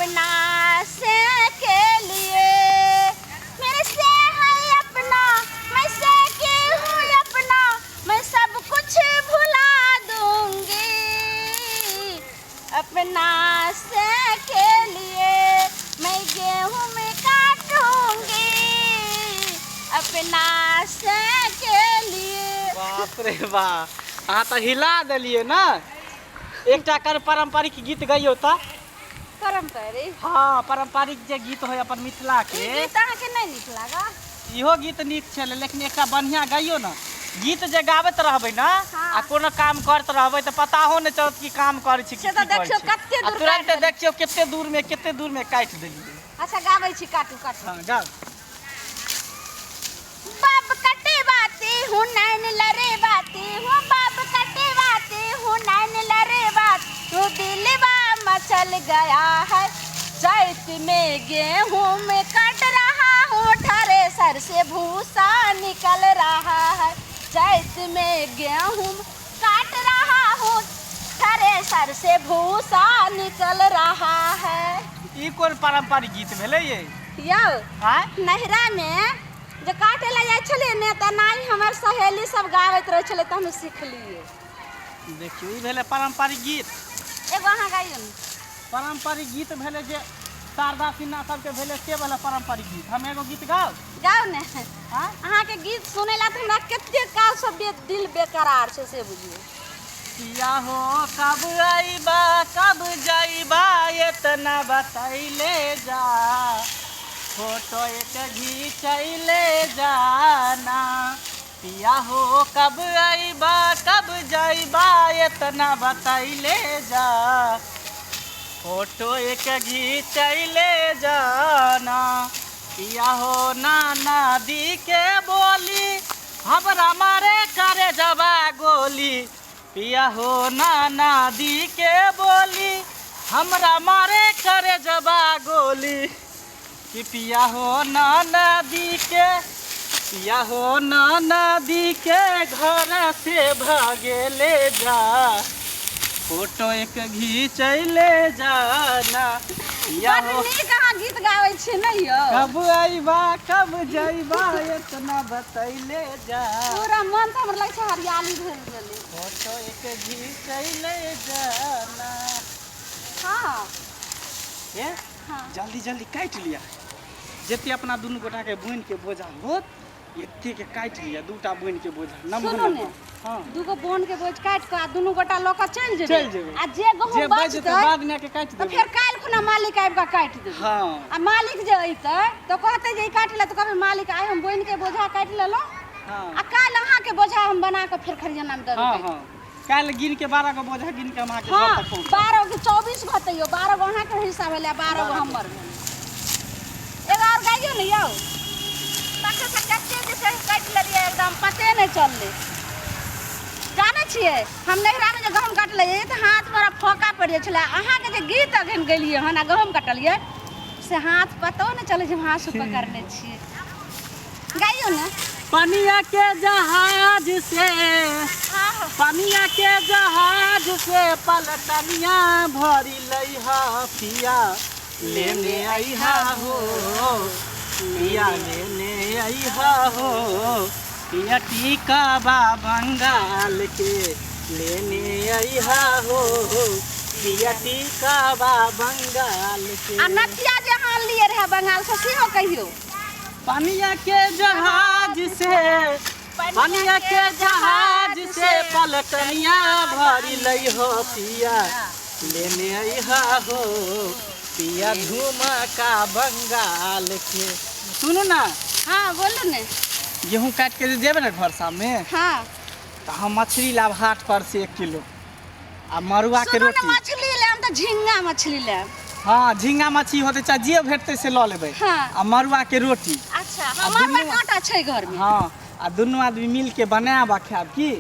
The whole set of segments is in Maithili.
अपना से के लिए मेरे से है अपना मैं से की हूँ अपना मैं सब कुछ भुला दूंगी अपना से के लिए मैं गेहूं में काटूंगी अपना से के लिए। बाप रे वाह, अहाँ तऽ हिला देलियै ने। एकटा कर पारंपरिक गीत गइयौ तऽ। पारंपरिक? हाँ, पारंपरिक जे गीत होय अपन मिथिला के। ई गीत अहाँके नहि नीक लागल? इहो गीत नीक छलै, लेकिन एकटा बढ़िआँ गइयौ ने। गीत जे गाबैत रहबै ने आ कोनो काम करैत रहबै तऽ पताहो नहि चलत कि काम करै छी कि से तऽ की करै देखियौ छी। कते आ दूर तुरन्ते काटि देलियै। देखियौ कते दूर मे काटि देलियै। अच्छा, गाबै छी, काटू काटू। हँ, गाउ। बाब कटवाती हूँ नैन लड़वाती हूँ, बाब कटवाती हूँ नैन लड़वाती हूँ, दिलवा मचल गया है, चैत में गेहूँ में कट रहा हूँ, थ्रेसर से भूसा निकल रहा है, चैत में गेहूँ काट रहा हूँ, थ्रेसर से भूसा निकल रहा है। ई कोन पारंपरिक गीत भेलै ये? यौ, आँय? नैहरा में जे काटे ला जाइ छलियै ने, तऽ नाइ हमर सहेली सब गाबैत रहै छलै, तऽ हम सिखलियै। देखियौ, ई भेलै पारंपरिक गीत। एगो अहाँ गाइयौ ने। पारंपरिक गीत भेलै जे शारदा सिन्हा सबके भेलै, से भेलै पारंपरिक गीत। हम एगो गीत गाउ? गाउ ने। आँय? अहाँके गीत सुनै ला तऽ हमरा कते काल से दिल बेकरार छै, से बुझियौ। पिया हो, कब अइबा, कब जाइबा, इतना बतैले जा, फोटो एक घीचैले जाना। पिया हो, कब अइबा, कब जाइबा, इतना बतैले जा, फोटो एक घीचैले जाना। पिया हो, नाना दी के बोली हमरा मारे करे जबा गोली। पिया हो, नाना दी के बोली हमरा मारे करे जबा गोली। कि पिया हो, नाना दी के, पिया हो, नाना दी के घर से भागे जा, फोटो एक घीचैले जाना। पिया बड हो, नीक अहाँ गीत गाबै छियै ने यौ। कब अइबा, कब जइबा, इतना बतैले जा। पूरा मन तऽ हमरा लगै छै हरियाली भेल गेलै। फोटो एक घीचैले जाना। ए। जल्दी जल्दी काटि लिअ, जते अपना दुनू गोटा के बोनि के बोझा होत, एते के काटि लिअ, दूटा बोनि के बोझा नमहर। सुनू ने। नमहर, हँ। दूगो बोन के बोझ काटि कऽ आ दुनू गोटा लऽ कऽ चलि जेबै। चलि जेबै। आ जे गहूँम जे बचि जेतै, बचतै बाद मे आके काटि तऽ देबै। फेर काल्हि खुना मालिक आबि कऽ काटि देबै। आ मालिक जे अयतै तऽ कहतै जे ई काटि ले, तऽ कहबै, मालिक, आइ हम बोनि के बोझा काटि लेलहुँ आ काल्हि अहाँके बोझा हम बना कऽ फेर खरियाना मे दऽ देबै। हँ, काल्हि गिन के 12 गो बोझा गिन के हम अहाँके घर तक पहुँचा। 12 के 24 गो तैयो 12 गो अहाँके हिस्सा भेलै आ 12 गो हमर भेलै। एगो आओर गाइयो ने यौ। तखन से कते जे छै काटि लेलियै, एकदम पते नहि चललै। जानै छियै, हम नैहरामे जे गहूँम काटलियै तऽ हाथ बड़ा फोका पड़ि जाइ छलै। अहाँके जे गीत अखन गेलियै हन आ गहूँम कटलियै, से हाथ पतो नहि चलै छै हम हाथ से पकड़ने छियै। गाइयो ने। पनिया के जहाज से, पनिया के जहाज से पलटनिया भरी लइहा, पिया लेने अइहा हो, पिया लेने अइहा हो, पिया टीका बा बंगाल के लेने अइहा हो, पिया टीका बा बंगाल के। आ नथिया जे अहाँ आनलियै रहए बंगाल से, सेहो कहियौ। पनिया के जहाज से, पनिया के जहाज से पलटनिया भरी लई हो, पिया लेने अइहा हो, पिया झुमका बंगाल के। सुनू ना। हँ, बोलू ने। गेहूँ काटि के जे जेबै ने घर सामने, तऽ हम मछली लाब हाट पर से 1 किलो आ मड़ुआ के सुनू ने। रोटी। मछली लेब तऽ झिंगा मछली लेब। हँ, झिंगा मछली होतै चाहे जे भेटतै से लऽ लेबै। आ मड़ुआ के रोटी। अच्छा। आ हमर दुनू काँटा छै घरमे। हँ, आ दुनू आदमी मिल के बनायब आ खायब की?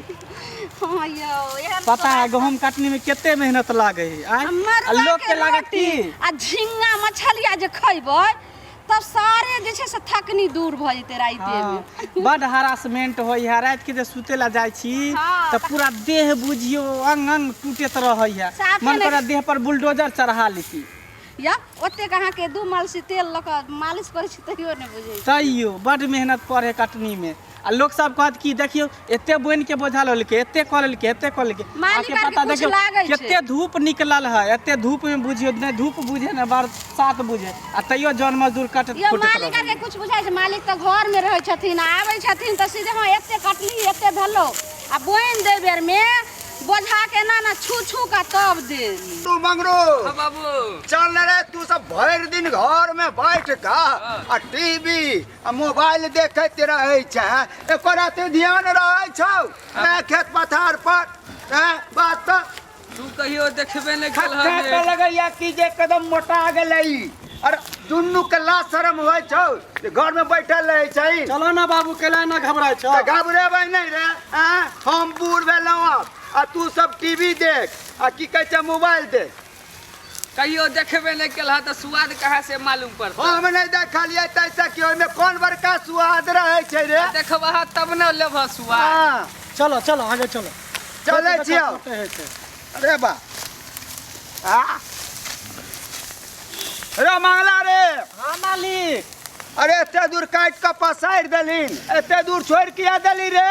हँ यौ, एहन पता है गहूम काटने में कते मेहनत लागे है, आँय? आ आ मड़ुआ लोग के के लागत रोटी की आ झिंगा मछलिया जे खैबै तब सारे जे छै से थकनी दूर भऽ जेतै रातिमे। हँ, बड हरासमेंट होइ है। राति के जे सुते ला जाइ छी तऽ पूरा देह बुझियो अंग अंग टूटैत रहै है। साफे मन नहि करे देह पर बुलडोजर चढ़ा लेती। या ओतेक अहाँके दू मालसी तेल लऽ कऽ मालिश करै छी तैयो नहि बुझै छै। तैयो बड मेहनत पड़े कटनी में। आ लोक सब कहत कि देखियौ एते बोनि के बोझा लेलकै, एते कऽ लेलकै, एते कऽ लेलकै। मालिक अहाँके आरके पता कुछ देखियौ लागै छै। कते धूप निकलल है, एते धूप में बुझियौ नहि धूप बुझे ने बरसात बुझे, आ तैयो जन मजदूर कटत यौ फुटत मालिक रहल। आरके कुछ बुझाइ छै? मालिक तऽ घरमे रहै छथिन आ आबै छथिन तऽ सीधे हँ एते कटली एते भेलौ, आ बोनि दै बेरमे बोझा के एना एना छू छू कऽ तब दे। तू मंगरू। हाँ बाबू। चल न रे, तू सब भरि दिन घर में बैठ के आ टीवी आ मोबाइल देखैत रहै छै, एको राति ध्यान रहै छौ ने खेत पथार पर? हैं बात तऽ तू कहियो देखबे नहि खट्टा केलह। तऽ लगैया कि जे कदम मोटा गेलै। अरे दुनू के लाज शरम होइ छौ जे घर में बैठल रहै छै? चलो ना बाबू, कैला ना घबराइ छौ? तऽ घबरेबै नहि रे? आँय, हम बूढ़ भेलहुँ आब आ तू सब टीवी देख आ की कहै छै मोबाइल देख। कहियो देखबे नहि केलह तऽ स्वाद कहाँ से मालूम पड़तौ? हम नहि देखलियै तैसे कि ओहिमे कोन बड़का स्वाद रहै छै रे? देखबह तब ने लेबह स्वाद। हाँ। चलो चलो, आगे चलो। चलै छियौ। कते होइ छै? अरे बा आ रे मंगला रे। हाँ मालिक। अरे एते दूर काटि कऽ पसारि देलहिन, एते दूर छोड़ि किया देली रे?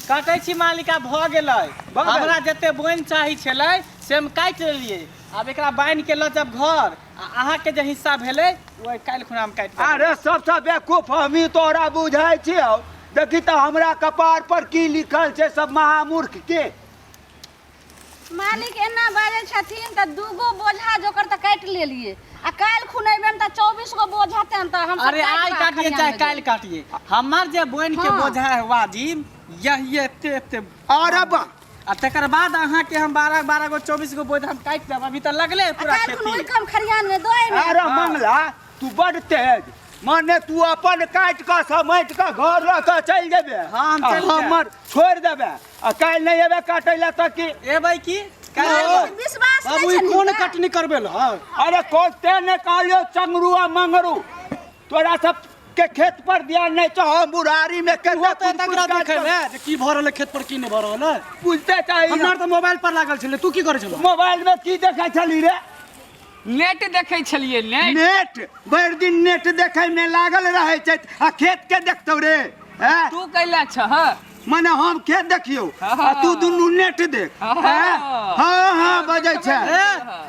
काटै छी मालिक, आब भऽ गेलै। भऽ गेल? हमरा जते बोनि चाही छलै से हम काटि लेलियै। आब एकरा बान्हि के लऽ जाब घर, आ अहाँके जे हिस्सा भेलै ओ काल्हि खुना हम काटि देबै। अरे सबसँ बेवकूफ हमही तोरा बुझै छियौ। देखी तऽ हमरा कपार पर की लिखल छै, सब महामूर्ख के। मालिक एना बाजै छथिन तऽ दूगो बोझा जोकर तऽ काटि लेलियै, आ काल्हि खुन अयबै तऽ 24 गो बोझा तेन तऽ हम अरे आइ काटिए चाहे काल्हि काटिए, हमर जे बोनि के बोझा है वाजिब यही एते एते। अरे बा आ तकर बाद अहाँके हम 12 12 गो 24 गो बोझा हम काटि देब। अभी तऽ लगले है पूरा काल्हि खुन खेती। ओहि कम खरियान में दो एहिमे। अरे मंगला, तू बड तेज, माने तू अपन काटि कऽ समेट कऽ घर लऽ कऽ चलि जेबे? हाँ, हम आ चलि जायब। हमर छोड़ि देबे आ काल्हि नहि एबे काटै लए तऽ की एबै की काल्हि ओ, एबै। विश्वास बाबू, नहि ई छनि कोन हिनका? कटनी करबे ल? अरे कोन ते ने कहलियौ चंगरू आ मंगरू, तोरा सब के खेत पर ध्यान नहीं छौ। हम बुढ़ारी में तू कते तऽ तकरा देखै ले जे की भऽ रहल है खेत पर, की नहि भऽ रहल है। बुझते चाही। हमरा तऽ मोबाइल पर लागल छलै, तू की करै छल? मोबाइल में की देखै छली रे? नेट देखै छलियै, नेट। नेट, भरि दिन नेट देखै में लागल रहै छै आ खेत के देखतौ रे? हैं? तू कैला छह? मने हम खेत देखियौ आ तू दुनू नेट देख? हाँ। हैं? हाँ हाँ बजै छै। ए,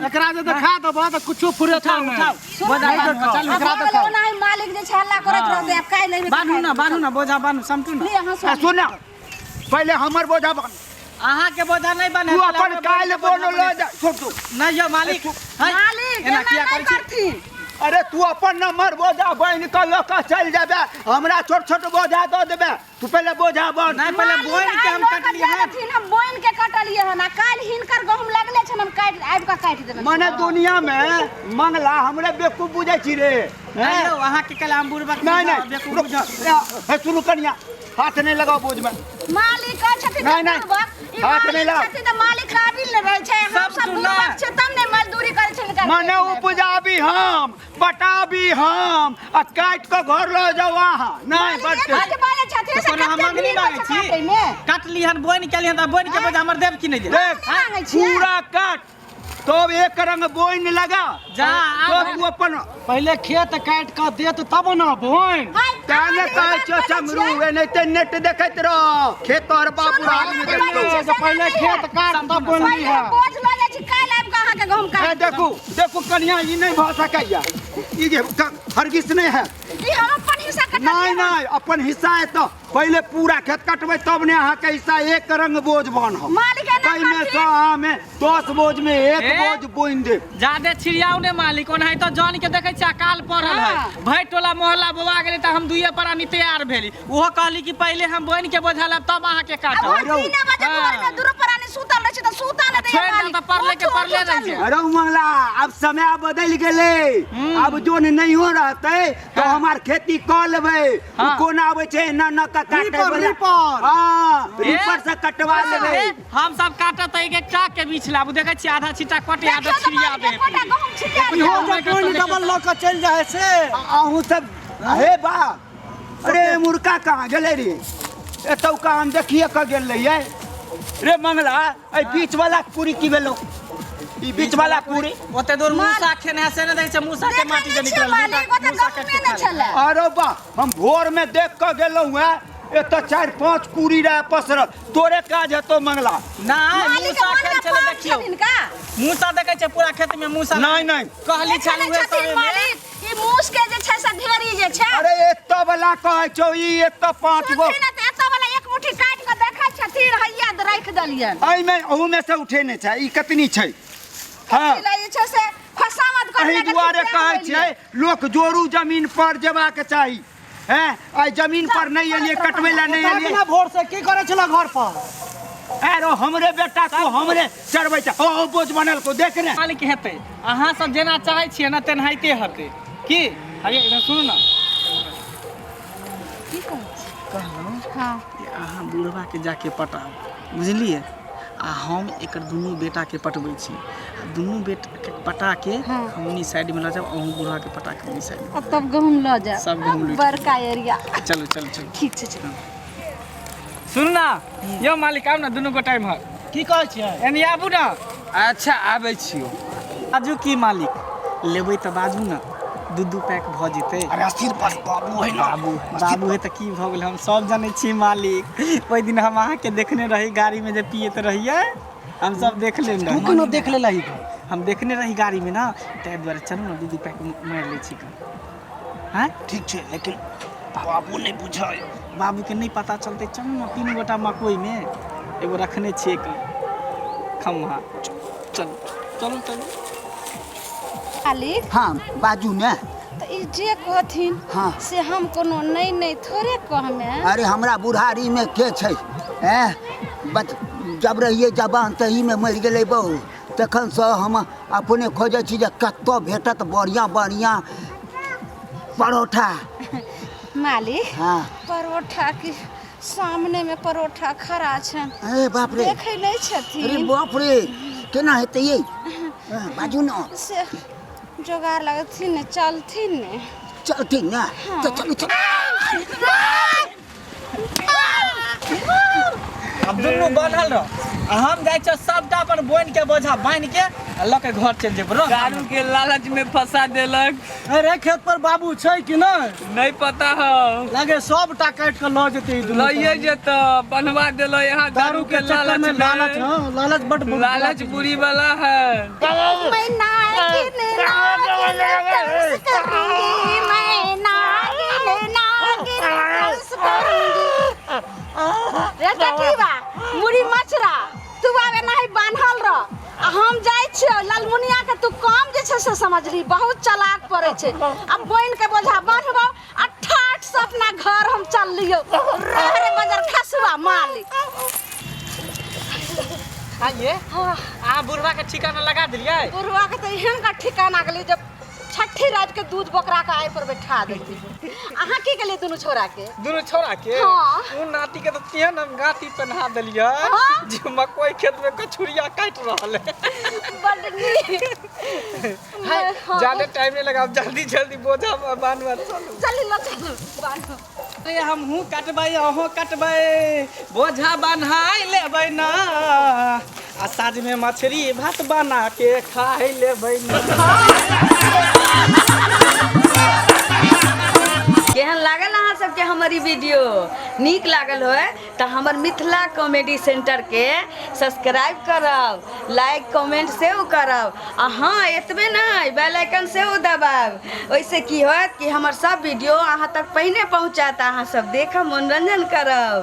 एकरा जे देखा देबह तऽ कुछो फुरेतौ नहि। उठाउ, बोझा बान्हू, चलू। आ एकरा भऽ गेलै, देखाउ। ओनाही मालिक जे छै हल्ला करैत रहतै। आब काल्हि एबै तऽ बान्हू काल्हि ने, बान्हू ने बोझा, बान्हू, समटू ने। लिअ हँसुआ। आ सुन, पहिले हमर बोझा बान्ह। अहाँके बोझा नहि बान्हब। तू अपन काल्हि बोनो लऽ जा, छोड़ तू। नहि यौ मालिक, है, मालिक एना एना किया नहि करै छी? करथिन। अरे तू अपन नम्बर बोझा बान्हि कऽ लऽ कऽ चलि जेबे, हमरा छोट छोट बोझा दऽ देबे। तू पहिले बोझा बान्ह। नहि, पहिले मालिक, बोनि के आइ हम लऽ कऽ कटलियै जा हन। देथिन, हम बोनि के कटलियै हन, आ काल्हि हिनकर गहूम लगले छनि, हम काटि आबि कऽ काटि देबनि। मने दुनिया में मंगला हमरे बेवकूफ बुझै छी रे? नहि यौ, अहाँके काल्हि हम बुड़बक नहीं बुझब, नहीं, बेवकूफ रुक। बुझब। हे सुनू कनिया, हाथ नहीं लगाओ बोझ में। मालिक कहै छथिन नहीं, तऽ नहीं। बुड़बक, ई हाथ नहीं मालिक लगाओ। छथिन तऽ मालिक काबिल नहि रहै छै। हम सब सब सुनना। बुड़बक छै तब ने मजदूरी करै छै हिनकर मने खेतमे। उपजाबी हम, बटाबी हम आ काटि कऽ घर लऽ जाउ अहाँ? नहीं। मालिक बड एना जे बाजै छथिन से कोनो हम कते मंगनी भीड़ होइ मांगै छै छी? काटैमे। काटली हन, बोनि केली हन, तऽ बोनि के बोझा हमर देब कि नहि देब? देख, मांगै छियै? पूरा काट तब एक रंग बोइन लगा। जा, तब आब तू अपन पहिले खेत काटि कऽ देत तब ने बोनि। हाय, तें ने अहाँ कहै जे छियौ बात करै चमरू, छियै, एनाहिते नेट देखैत रह, खेत तोहर बाप सुनू, आदमी अहाँ जे देखतौ। बाजै छियै जे पहिले से खेत काट तब बोनि पहिले लिहऽ। बोझ लऽ जाइ छी, काल्हि आबि कऽ अहाँके गहूम ए काटि देखू देखू कनिया, ई नहि भऽ सकैया, ई जे हरगिज नहि है। ई हम अपन हिस्सा कटलियै नहीं हन। नहीं, अपन हिस्सा है तो पहिले पूरा खेत कटबै तब ने अहाँके हिस्सा एक रंग बोझ बनब। मालिक एना ताहिमे करथिन। सँ अहाँमे 10 बोझ में एक ए? बोझ बोनि देब। जादे छिड़ियाउ ने मालिक, ओनाहितो जन के देखै छियै अकाल पड़ल है। हाँ। भरि टोला मोहल्ला बौआ गेलै तऽ हम दुइये प्राणी तैयार भेली। ओहो कहली कि पहिले हम बोनि के बोझा लेब तब अहाँके आब काटब। ओ 3 बजे हाँ। भोर में दुनू प्राणी सुतल रहै छै तऽ सुतऽ नहि दैया छोड़ि दे मालिक। तऽ परले के उठू, परले उठू, रहै छै। चलू। अरे मंगला, आब समय बदलि गेलै। आब जोन नहियो रहतै तऽ हमार खेती कऽ लेबै। उ कोना आबै छै एना न कऽ काटै रीपर, बला। रीपर। हँ, रीपर से कटवा लेबै। ए, हम सब काटत तऽ एक एक टाक के बीछ लाबू। देखै छियै आधा छिट्टा कटे, आधा देखियौ तऽ छिड़िया मालिक दे। एकोटा गहूम छिटिया इहो दियौ। जे बोनि डबल लऽ कऽ चलि जाइ है से। अहूँ सब हे बा, अरे मुर्का कहाँ गेलै रे? एतौका हम देखिए कऽ गेल रहियै रे। मंगला, एहि बीच वाला पूरी की भेलौ? ई बीच वाला पूरी ओते दूर मूसा खेने है से ने देखै छै मूसा के देखै माटी जे नहि छियै निकलल मालिक ओते मूसा काटि गहुमे के नहि खा लेलक। छलै। अरे बा, हम भोर में देख के गेलहुँ हैं, एतऽ 4-5 पूरी रहे पसरल। तोरे काज हेतो मंगला। नहि, मालिक मूसा मनमे खेल छलै पाप देखियौ। छथिन का? मूसा देखै छै पूरा खेत में मूसा। नहि नहि, कहली देखै छल नहि उहे छथिन सबमे। मालिक, ई मूस के जे छै से ढेरी जे छै। अरे एतऽ वाला कहै छौ, ई एतऽ 5 गो। सुनथिन ने तऽ एतऽ वाला एक मुट्ठी काटि कऽ देखै छथिन, हैया राखि देलियनि। एहिमे अहूमे से उठेने छै, ई कतनी छै? हाँ। कथी लए जे छै से खुशामद करऽ एहि लगलखिन, दुआरे तें कहै बोललियै। छै लोक जोरू जमीन पर जेबाक चाही। हैं, आइ जमीन पर नहि एलियै, कटबै लए नहि एलियै। ना भोर से की करै छला घर पर? अरे हमरे बेटा तू हमरे चढ़बै छै। ओ बोझ बनल को देख ने। मालिक हेतै, अहाँ सब जेना चाहै छियै ने तेनाहिते हेतै। की अरे इधर सुनू ने, की कहै छी? कहलहुँ हाँ। जे अहाँ बुढ़वा के जाके पटाउ, बुझलियै? आ हम एकर दुनू बेटाके पटबै छी, आ दुनू बेटाके पटाके हमनी साइडमे लऽ जाउ, अहूँ बुढ़वाके पटाके हमनी साइडमे। आ तब गहूम लऽ जायब। सब गहूम लूटि बड़का एरिया। चलू चलू चलू। ठीक छै, चलू। सुनू ना यौ मालिक, आउ ने दुनू गोटा इम्हर। की कहै छियै? एनी आबू ने। अच्छा आबै छियौ। बाजू की मालिक, लेबै तऽ बाजू ने, 2-2 पैक भऽ जेतै। अरे अस्थिर बस, बाबू है ना। बाबू बाबू है तऽ की भऽ गेल, हम सब जानै छी मालिक। ओहि दिन हम अहाँके देखने रही गाड़ीमे जे पियैत रहियै, हम सब देख लेने तू रही। केना देख लेलही? हम देखने रही गाड़ीमे ना, ताहि दुआरे चलू ने 2-2 पैक मारि लै छी कऽ। हँ ठीक छै, लेकिन बाबू नहि बुझल। बाबूके नहि पता चलतै। चलू ने 3 गोटा मकइमे एगो रखने छियै कऽ खम्हा। चलू चलू चलू। मालिक। हाँ बाजू ने। तऽ ई जे कहथिन हाँ। से हम कोनो नहि नहि थोड़े कहमे। अरे हमरा बुढ़ारी में के छै? हैं, बच जब रहिए जवान तही में मरि गेलै बहू, तखन से हम अपने खोजै छी जे कतऽ भेटत बढ़िआँ बढ़िआँ परोठा। मालिक। हाँ। परोठा के सामने में परोठा खड़ा छनि। अरे बाप रे, देखै नहि अरे छथिन। बाप रे, केना हेतै ये? बाजू ने। से जोगाड़ लगथिन ने, चलथिन ने। चलथिन ने तऽ चलू चलू। अब दुनू बान्हल रह, आ हम जाइ छियौ सबटा अपन बोनि के बोझा बान्हि के आ लऽ के घर चलि जेबौ। रह। दारू के लालच में फंसा देलक। अरे खेत पर बाबू छै कि नहि? नहीं पता हो। लागे सबटा काटि कऽ लऽ जेतै ई दुनू। लइए जेतऽ, बनवा देलो यहाँ दारू के चक्कर में लालच। हाँ, लालच बड लालच बुरी वाला है। मैं नागिन नागिन डांस करूंगी, मैं नागिन नागिन डांस करूंगी। रे टटीबा, मुड़ी मचरा, तू आबे नहीं बान्हल रह, आ हम जाइ छियौ ललमुनिया के। तू कम जे छै से समझली, बहुत चालाक पड़ै छै। आ बोनि के बोझा बान्हबौ आ ठाठ से अपना घर हम चललियौ। रह रे बजर खसुआ मालिक। आइए। हाँ। अहाँ बुढ़वा के ठिकाना लगा देलियै? बुढ़वा के तऽ एहन का ठिकाना गेलै जब छठी रात के दूध बकरा के आय पर बैठा देती। अहाँ की केलियै दुनू छोरा के? दुनू छोरा के? हाँ। उ नाती के तऽ तेहन हम गाँठी पहना देलियै हाँ। जे मकई खेत में कछुरिया काटि रहल है। बड नीक। हाँ। ज्यादा टाइम नहीं लगाब, जल्दी जल्दी बोझा बान्हबा चलू। चलू ल चलू बान्हू। अरे हमहूँ कटबै अहूँ कटबै, बोझा बन्हाइ लेबै ना, आ साँझ में मछली भात बना के खाइ लेबै ना। केहन लागल अहाँ सबके हमर ई वीडियो? नीक लागल होय तऽ हमर मिथिला कॉमेडी सेंटर के सब्सक्राइब करब, लाइक कमेंट सेहो करब, आ हाँ एतबे नहि, बेल आइकन सेहो दबायब। ओहिसँ की होयत कि हमर सब वीडियो अहाँ तक पहिने पहुँचत, अहाँ सब देखब, मनोरंजन करब।